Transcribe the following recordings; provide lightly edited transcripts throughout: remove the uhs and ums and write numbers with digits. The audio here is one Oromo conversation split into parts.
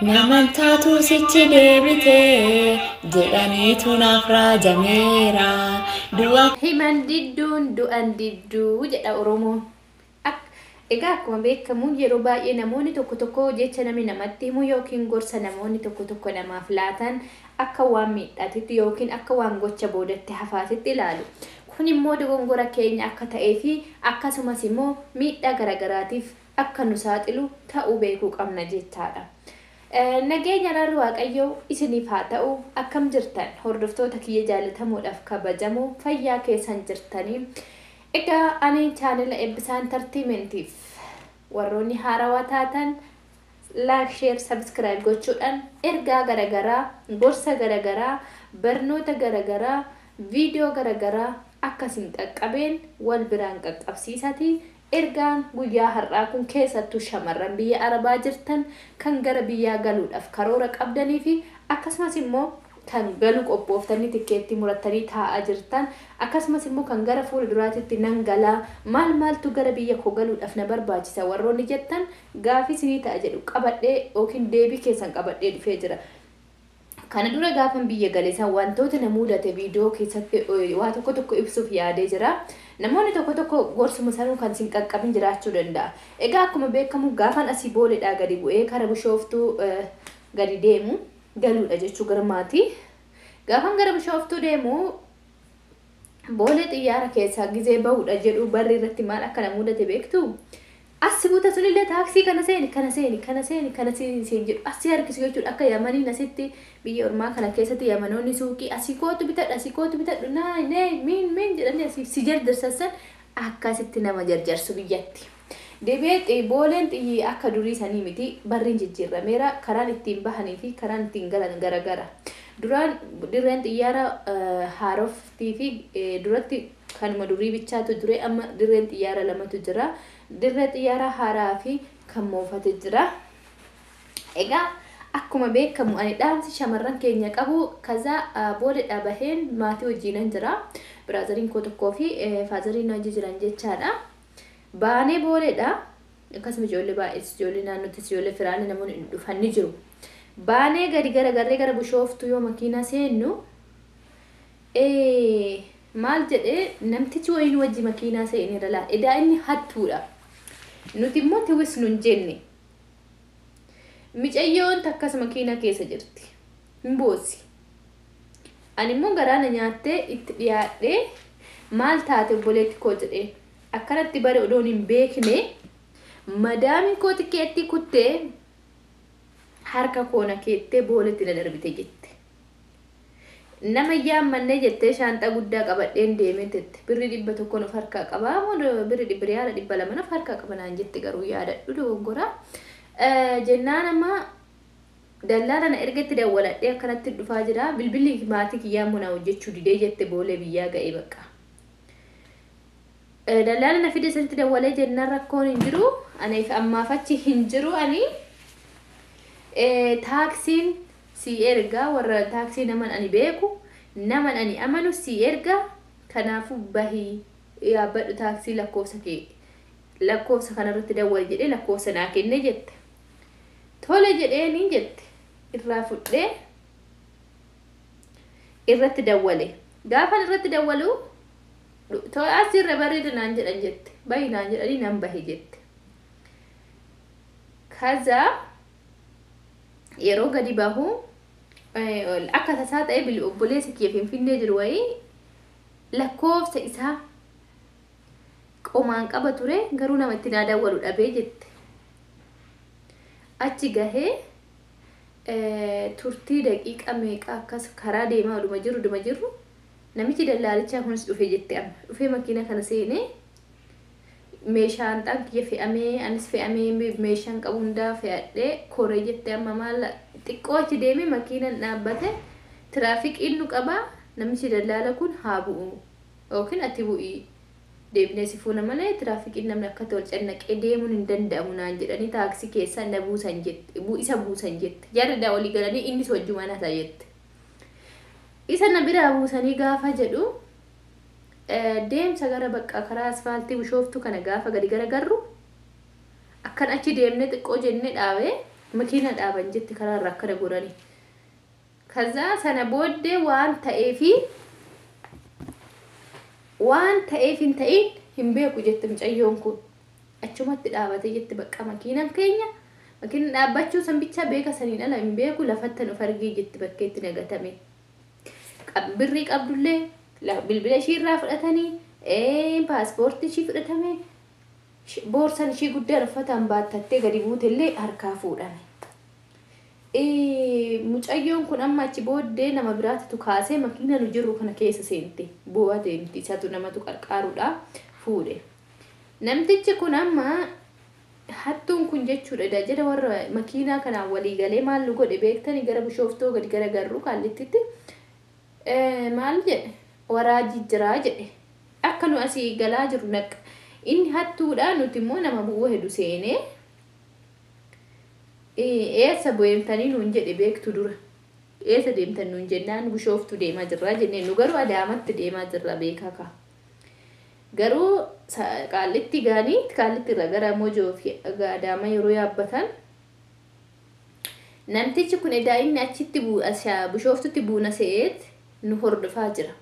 Naman taatu sichi deebitee jedhaniitu naaf raajameera. Du'a Himan didduun du'an didduu jedha Oromoon. Egaa akkuma beekamu yeroo baay'ee namoonni tokko tokko jecha namni namatti himu yookiin gorsa namoonni tokko tokko namaaf laatan akka waan miidhaatitti yookiin akka waan gocha boodatti hafaatitti ilaalu. Kun immoo dogongora keenya akka ta'ee fi akkasumas immoo miidhaa garaagaraatiif akka nu saaxilu ta'uu beekuu qabna jechaadha. Nageenya araarri Waaqayyoo isiniif haa ta'u. Akkam jirtan hordoftoota kiyya jaallatamuudhaaf kabajamoo fayyaa keessan jirtanii. Egaa ani chaanela Eebbisaa Entertainmentiif warroonni haarawaa taatan like, share, subscribe gochuudhaan ergaa garaagaraa, gorsa garaagaraa, barnoota garaagaraa, viidiyoo garaagaraa akkasiin qaqqabeen wal biraan qaqqabsiisati. Ergaan guyyaa har'aa kun keessattuu shamarran biyya Arabaa jirtan kan gara biyyaa galuudhaaf karoora qabdanii fi akkasumas immoo kan galuu qophooftanii tikkeettii murattanii taa'aa jirtan, akkasumas immoo kan gara fuula duraatitti nan galaa maal maaltu gara biyya koo galuudhaaf na barbaachisa warroonni jettan gaafii isinii ta'a jedhu qabadhee yookiin deebii keessan qabadhee dhufee jira. Kana dura gaafan biyya galeessan wantoota na mudate viidiyoo keessatti waa tokko tokko ibsuuf yaadee jira. Namoonni tokko tokko gorsuma sanuu kan sin qaqqabin jiraachuu danda'a. Egaa akkuma beekamu gaafan asii booleedhaa gadi bu'ee kara Bishooftuu gadi deemu galuudha jechuu gara maatii. Gaafan gara Bishooftuu deemu boolee xiyyaara keessaa gizee bahuudha jedhu barri irratti maal akka na mudate beektu? Assi buta sunillee taaksii kana seeni kana seeni kana seeni kana seeni seen jedhu asii harkisu jechuudha. Akka Yamaniin asitti biyya ormaa kana keessatti Yamanoonni suuqii asii kootu bitadhu asii kootu bitadhu naa nee miin miin jedhanii asii si jarjarsan akkasitti nama jarjarsu biyyatti. Deebi'ee booleen xiyyi akka durii sanii miti, barriin jijjiirameera, karaan ittiin bahanii fi karaan ittiin galan garagara. Duraan dirreen xiyyaara haaroftii fi duratti kanuma durii bichaatu ture, amma dirreen xiyyaara lamatu jira. Dirree xiyyaara haaraa fi kan moofate jira. Egaa akkuma beekamu ani dhaamsi shamarran keenya qabu kaza booleedhaa baheen maatii wajjinan jira. Brotheriin koo tokkoo fi fatheriin hojii jiran jechaadha. Baanee booleedha. Akkasuma ijoollee baay'ees, ijoollee naannottis, ijoollee firaanii namoonni dhufan ni jiru. Baanee gadi garagarree gara Bishooftuu yoo makiinaa seennu maal jedhee namtichi wayiin wajji makiinaa seeneera laata. Edaa inni hattuudha. Nuti immoo tiwis nun jenne. Micayyoon takkas makiinaa keessa jirti. Hin boossi. Ani immoo garaana nyaattee itti dhiyaadhee maal taate obboleetti koo jedhee akkanatti bare odoon hin beekne madaamiin koo tikeettii kuttee harka koo na keettee booletti na darbite jette. Nama yaammannee jettee shaanxaa guddaa qabadheen deemee jette. Birri 100 of harkaa qabaa moo birri dhibba riyaala 200 of harkaa qaba naan jette, garuu yaadadhu dogongoraa. Jennaan amma dallaala na ergatti dawwaladhee akkanatti dhufaa jira. Bilbilli maatii kiyyaa immoo na hojjechuu didee jette boolee biyyaa ga'ee bakka. Dallaala na fide sanitti dawwalee jennaan rakkoon hin jiru. Aniif ammaaf achi hin jiru ani. Taaksiin si ergaa, warra taaksii naman ani beeku naman ani amanu si ergaa, kanaafuu bahii yaabbadhu taaksii, lakkoofsa kee lakkoofsa kanarratti dawwali jedhee lakkoofsa naa kenne jette. Tole jedheeni jette, irraa fudhee irratti dawwale. Gaafan irratti dawwalu asirra bareeda naan jedhan jette. Bahi naan jedhanii nan bahe jette. Kaza yeroo gadi bahu akka tasaa ta'e obboleessa kiyya Finfinnee jiru wayii lakkoofsa isaa qomaan qaba ture, garuu nama itti naa dawwalu dhabee jette. Achi gahee turtii daqiiqa meeqa akkas karaa deemaa oduma jiru oduma jirru namichi dallaalichaa kunis dhufe jette. Amma dhufee makiina kana seenee meeshaan kiyya fe'amee anis fe'amee meeshaan qabu hundaa fe'adhee koree jette. Amma maal xiqqoo achi deemee makiinaan dhaabbate, tiraafikiin nu qabaa, namichi dallaala kun haa bu'u yookiin ati bu'ii deebinee si fuuna malee tiraafikiin namni akka tol cannaqee deemuun hin danda'amu naan jedhanii taaksii keessaa na buusan jette, isa buusan jette. Jarri daa walii galanii innis wajjumaan hata jette. Isa na biraa buusanii gaafa jedhu deemsa gara bakka karaa asfaaltii Bishooftuu kana gaafa gadi garagarru akkan achi deemnee xiqqoo jennee dhaabee Makiina dhaaban jette karaa irra akkana godhanii. Kazaa sana booddee waan ta'eefi waan ta'eef hin ta'in hin beeku jette mucayyoon kun. Achumatti dhaabate jette bakka makiinaan keenya. Makiina dhaabbachuu san bichaa beeka saniin ala hin beeku lafattan of argee jette bakkeetti nagatame. Birrii qabdullee bilbila ishii irraa fudhatanii, paaspoortii ishii fudhatame, boorsaan ishii guddaan uffataan baattattee gadi buutellee harkaa fuudhame. Mucayyoon kun amma achi booddee nama biraatitu kaasee makiina nu jirru kana keessa seente. Bu'aa deemti isatu namatu qarqaaruudha fuudhe. Namtichi kun amma hattuun kun jechuudha jedha warra makiinaa kanaan walii galee maal nu godhe beektanii gara Bishooftoo gadi gara garruu Kaallittitti maal jedhe waraajii jiraa jedhe akka nu asii galaa jiru naqa inni hattuudha nuti immoo nama bu'uu hedu seenee eessa deemtanii nuun jedhe beektu dura eessa deemtan nuun jennaan Bishooftuu deemaa jirra jenneen nu garuu Adaamatti deemaa jirra beekaa ka. Garuu Qaallitti gaanii Qaallitti irra gara Mojoo fi Adaama yeroo yaabbatan namtichi kun edaa inni achitti Bishooftutti buuna se'eet nu hordofaa jira.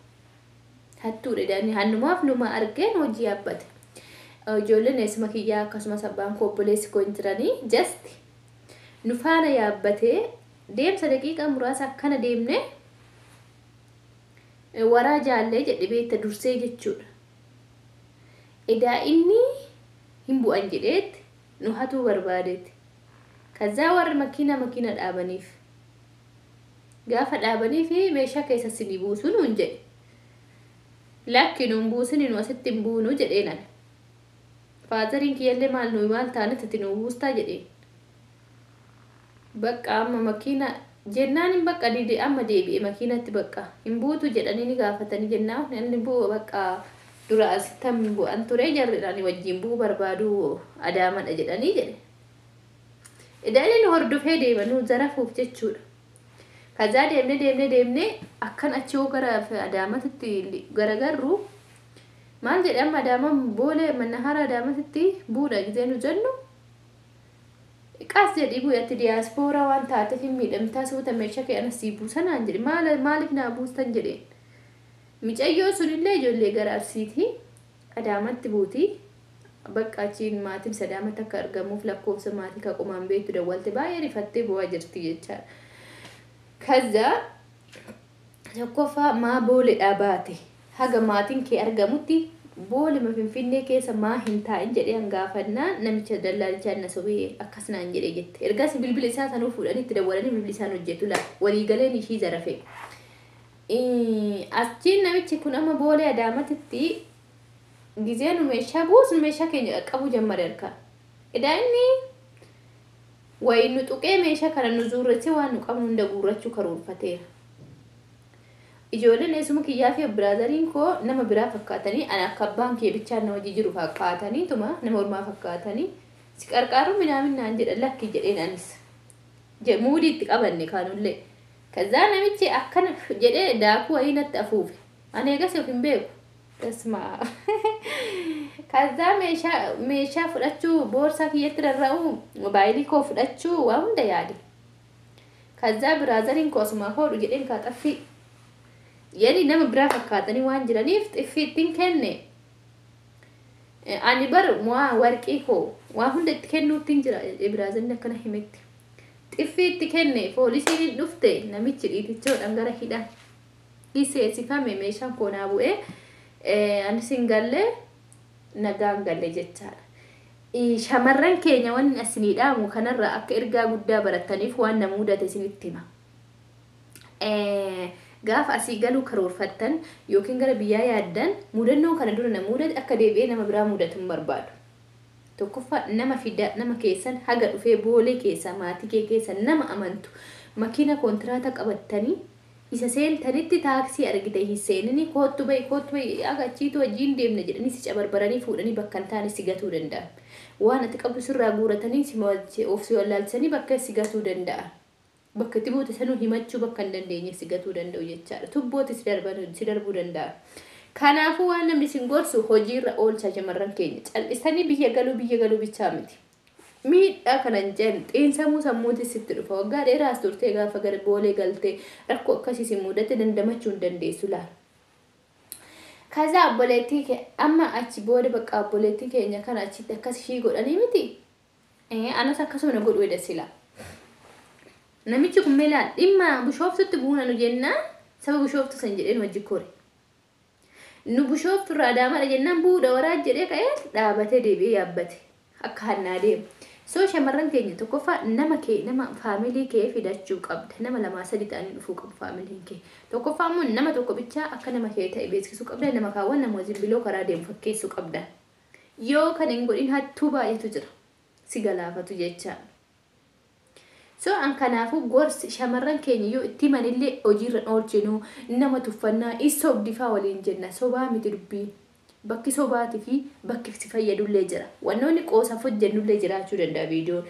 Hattuudha edaa inni hannumaaf numa argeen hojii yaabbate. Ijoolleen eessuma kiyyaa akkasumas abbaan koo obboleessi koo hin jiranii just nu faana yaabbatee deemsa daqiiqaa muraasa akkana deemne waraa jaallee jedhe beekta dursee jechuudha. Edaa inni hin bu'an jedheet nu hatuu barbaadeeti. Kazaa warri makiina dhaabaniif gaafa dhaabaniif meeshaa keessa sinii buusu nuun jedhe. Lakki nuun buusini nu asitti hin buunu jedheen ani. Faazariin kiyyallee maal nuyi maal taanet ati nu buustaa jedheen. Bakka amma makiina jennaan hin bakka dide amma deebi'e makiinatti bakka hin buutu jedhanii ni gaafatanii jennaan inni bu'u bakka dura asittan bu'an ture jarridhaan wajjin bu'uu barbaadu Adaamadha jedhanii jedhe. Edaa inni nu hordofee deema nu zarafuuf jechuudha. Kazaa deemne deemne deemne akkan achi hoo gara Adaamatti garagarru maal jedhe amma Adaamaan boolee mana hara Adaamatti buudha gisee nu jennu qas jedhii bu'eetti diyaaspooraa waan taateef hin miidhamtaa suuta meeshaa kee ana sii buusanaan jedhe maaliif naa buustan jedheen. Mucayyoo sunillee ijoollee gara Arsiitii Adaamatti buuti. Bakka achiin maatiin Adaamatti akka argamuuf lakkoofsa maatii ka qumaan beektu dawwalte baay'ee rifattee bu'aa jirti jechaadha. Kazaa tokkoffaa maa booledhaa baate haga maatiin kee argamutti boolema Finfinnee keessa maa hin taa'in jedhee hangaafannaa namicha dallaalichaa na sobee akkas naan jedhee jette. Ergas bilbila isaa sanuu fuudhanii itti dawwalanii bilbila isaan hojjetu laata waliigaleen ishii zarafe. Achiin namichi kun amma boolee Adaamatitti gizee nu meeshaa buusnu meeshaa keenya qaqqabuu jammare harkaan. Edaa inni wayi nu tuqee meeshaa kana nu zuurrachee waan nu qabnu hunda guurrachuu karoorfateera. Ijoolleen eessuma kiyyaa fi biraazariin koo nama biraa fakkaatanii ani akka abbaan kee bichaan na hojii jiru fakkaatanii tuma nama ormaa fakkaatanii si qarqaaru minaamin naan jedha lakki jedheen anis. Muudii itti qabanne kaanullee. Kazaa namichi akkana jedhee daakuu wayii natti afuufe. Ani eegas of hin beeku. Tasmaa. Kazaa meeshaa fudhachuu boorsaa kiyyatti rarra'uu moobaayilii koo fudhachuu waa hunda yaade. Kazaa biraazariin koo osuma hodhu jedheen kaa xaffii. Yani nama biraa fakkaatanii waan jiraniif xiffii ittiin kenne. Ani bar waa warqii koo waa hunda itti kennuutti jira biraazariin akkana himetti. Xiffii itti kenne poolisiin hin dhufte namichi dhiitichoodhaan gara hidha. Hiseessifame meeshaan koo naa bu'ee anis hin galle nagaan galle jechaadha. Shamarran keenya wanni asinii dhaamu kanarraa akka ergaa guddaa barataniif waan na mudate isinitti hima. Gaafa asii galuu karoorfattan yookiin gara biyyaa yaaddan mudannoo kana dura na mudate akka deebi'ee nama biraa mudatu hin barbaadu. Tokkoffaa nama fida nama keessan haga dhufee boolee keessa maatii kee keessa nama amantu makiina kontiraata qabattanii isa seentanitti taaksii argite hin seenini koottu bahi aga achiitu wajjin deemna jedhanii si cabarbaranii fuudhanii bakka hin taane si gatuu danda'an. Waan ati qabdu sirraa guuratanii si of si wallaalchisanii bakka si gatuu danda'an. Bakka itti buute sanuu himachuu bakka hin dandeenye si gatuu danda'u jechaadha. Tubbooti si darbuu danda'a. Kanaafuu waan namni isin gorsu hojiirra oolchaa shamarran keenya. Cal'isanii biyya galuu bichaa miti. Miidhaa kana hin jenne xiinsammuu sammuutis sitti dhufa. Waggaa dheeraas turtee gaafa gara Boolee galtee rakkoo akkasii si mudate dandamachuu hin dandeessu laala. Kaza obboleettii kee amma achi booda bakka obboleettii keenya kana achitti akkas ishii godhanii miti. Anas akkasuma na godhu sila. Namichi kun meelaa dhimma Bishooftutti buuna nu jennaan saba Bishooftu san jedheen wajji kore. Nu Bishooftu irraa Adaamaadha jennaan bu'uudha waraa jedhee ka'ee dhaabatee deebi'ee yaabbate akka hannaa deemu. So shamarran keenya, tokkoffaa nama kee, nama family kee fidachuu qabda. Nama lamaa sadi ta'anii dhufuu qabu familyn kee. Tokkoffaa immoo nama tokko bichaa akka nama kee ta'e beeksisuu qabda. Nama kaawwan nama wajjin biloo karaa deemu fakkeessuu qabda. Yoo kan hin godhin hattuu baay'eetu jira. Si galaafatu jecha. So an kanaafuu gorsi shamarran keenya yoo itti himanillee hojiirra oolchinu, nama tuffannaa isobdifaa waliin jenna, sobaa miti dubbiin. Bakki sobaatii fi bakki si fayyadullee jira. Wantoonni qoosaaf hojjennullee jiraachuu danda'a viidiyoon.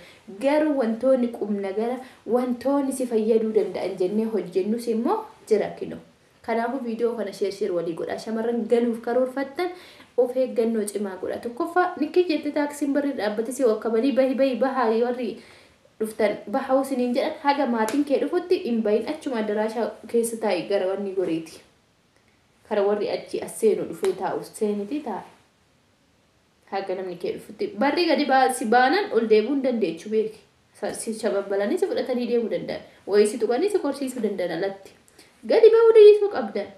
Garuu wantoonni qubna gara wantoonni si fayyaduu danda'an jennee hojjennus immoo jira kino. Kanaafuu viidiyoo kana share share walii godhaa. Shamarran galuuf karoorfattan of eeggannoo cimaa godha. Tokkoffaa nikkii jettee taaksiin barri dhaabbate si wakkabanii bahi bahi bahaa, warri dhuftan bahaa isiniin jedhan, haga maatiin kee dhufutti hin bahin, achuma addaraashaa keessa taa'i, gara wanni goriiti. Kara warri achi as seenu dhufee taa'u seeniti taa'i. Haga namni kee dhufutti. Barri gadi si baanan ol deebi'uu hin dandeechu beeki. Si shababbalanii si fudhatanii deemuu danda'an. Wayii si tuqanii si korsiisuu danda'an alatti. Gadi bahuu dhiisuu qabdan.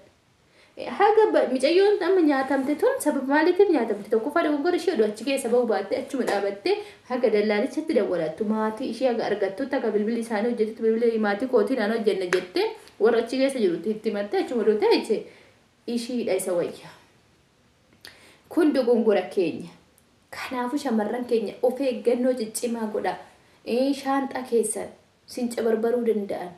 Haga micayyoon amma nyaatamte tun sababa maaliitiif nyaatamte? Tokkoffaa dogoggora ishee oduu achi keessa bahuu baattee achuma dhaabattee haga dallaalichatti dawwalattu, maatii ishee haga argattutti, haga bilbilli isaanii hojjetutti, bilbilli maatii kootiin aan hojjenna jettee warra achi keessa jirutti itti himattee achuma oduu ta'e ishiidha isa wayya. Kun dogongora keenya. Kanaafuu shamarran keenya of eeggannoo ciccimaa godha. Shaanxaa keessan sin cabarbaruu danda'an.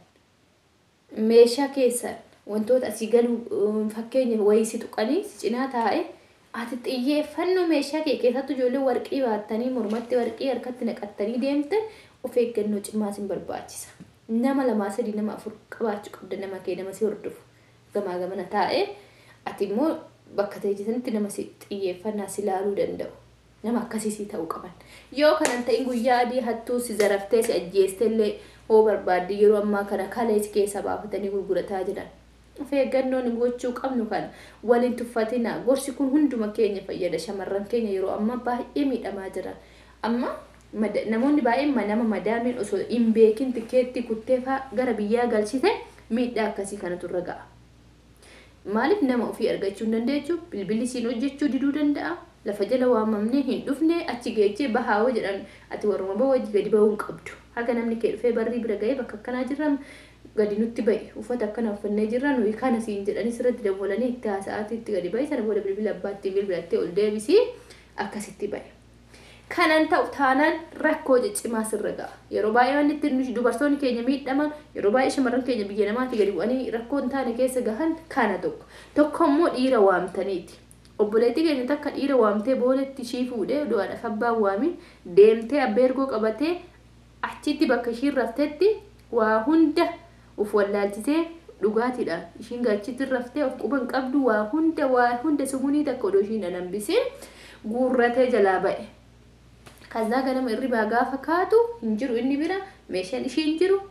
Meeshaa keessan wantoota asii galuu, fakkeenya wayii si tuqanii si cinaa taa'e, ati xiyyeeffannoo meeshaa kee keessattuu ijoollee warqii baattanii, mormatti warqii, harkatti naqattanii deemte, of eeggannoo cimaa sin barbaachisa. Nama lamaa sadii, nama afur qabaachuu qabda, nama kee, nama si hordofu gamaa gamana taa'e, ati immoo bakka teessanitti nama si xiyyeeffannaa si ilaaluu danda'u. Nama akkasii si ta'uu qaban. Yoo kanan ta'in guyyaa adii hattuu si zaraftee si ajjeeste illee hoo barbaadde, yeroo ammaa kana kalee si keessa baafatanii gurgurataa jiran. Of eeggannoon gochuu qabnu kana waliin tuffatina. Gorsi kun hunduma keenya fayyada. Shamarran keenya yeroo ammaa baay'ee miidhamaa jiran. Amma namoonni baay'een nama madaamiin osoo hin beekin tikeettii kuttee fa'aa gara biyyaa galchite, miidhaa akkasii kanatu irra ga'a. Maaliif nama ofii argachuu hin dandeechu? Bilbilli siin hojjechuu diduu danda'a. Lafa jala waamamnee hin dhufne, achi geechee bahaa hoo jedhan, ati warruma bahuu wajji gadi bahuu hin qabdu. Haga namni kee dhufee barrii bira ga'ee bakka akkanaa jirra, gadi nutti ba'i, uffata akkana uffannee jirra nuyi kana siin jedhanii sirratti dawwalanii itti haasa'aati itti gadi ba'i. Sana booda bilbila abbaatti bilbilattee ol deebisii akkasitti ba'i. Kanan ta'u taanaan rakkoo ciccimaa sirra ga'a. Yeroo baay'ee wanni itti dubartoonni keenya miidhaman, yeroo baay'ee shamarran keenya biyya namaatti gadi bu'anii rakkoo hin taane keessa gahan kana tokko. Tokko immoo dhiira waamtaniiti. Obboleettii keenya takka dhiira waamtee Booletti ishii fuudhee du'aadhaaf abbaan waamin deemtee abbeergoo qabatee achitti bakka ishiin raftetti waa hunda uf wallaalchisee dhugaatiidhaan, ishiin achitti raftee of quban qabdu, waa hunda sumunii takka odoo ishiin hin guurratee jalaa ba'e. Kazaa ganama irribaa gaafa kaatu hin jiru inni bira, meeshaan ishii hin jiru,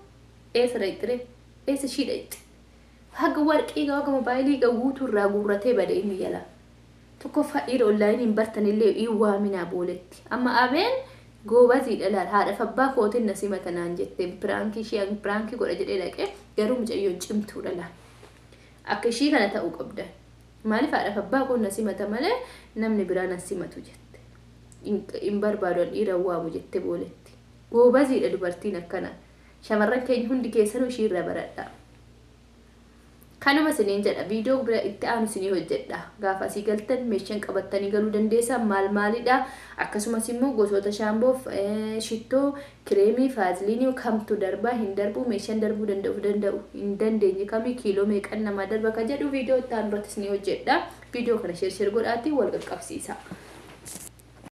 eessa dhaqxire, eessa ishii dhaqxe? Haga warqii, haga mobaayilii guutuu irraa guurratee bade inni jala. Tokkoffaa dhiira onlineiin bartanillee hin waaminaa Booletti. Amma abeen goobaziidha laal, haadha abbaa kootiin na simata naan jette, prankii ishee prankii godha jedhee dhaqee, garuu mucayyoon cimtuudha laal. Akka ishii kana ta'uu qabda. Maaliif haadha abbaa koo na simata malee namni biraa na simatu jette. Hin barbaadu dhiira waamu jette Booletti. Goobaziidha dubartiin akkana. Shamarran keenya hundi keessanuu ishiirraa baradhaa. Kanuma isiniin jedha, viidiyoo bira itti aanu isinii hojjedha. Gaafa asii galtan meeshaan qabattanii galuu dandeessan maal maalidha? Akkasumas immoo gosoota shaamboof, shittoo, kireemii, faaziliinii kamtu darbaa hin darbu, meeshaan darbuu danda'u hin dandeenye kamii, kiiloo meeqan namaa darba ka jedhu viidiyoo itti aanu irratti isinii hojjedha. Viidiyoo kana share share godhaatii wal qaqqabsiisa.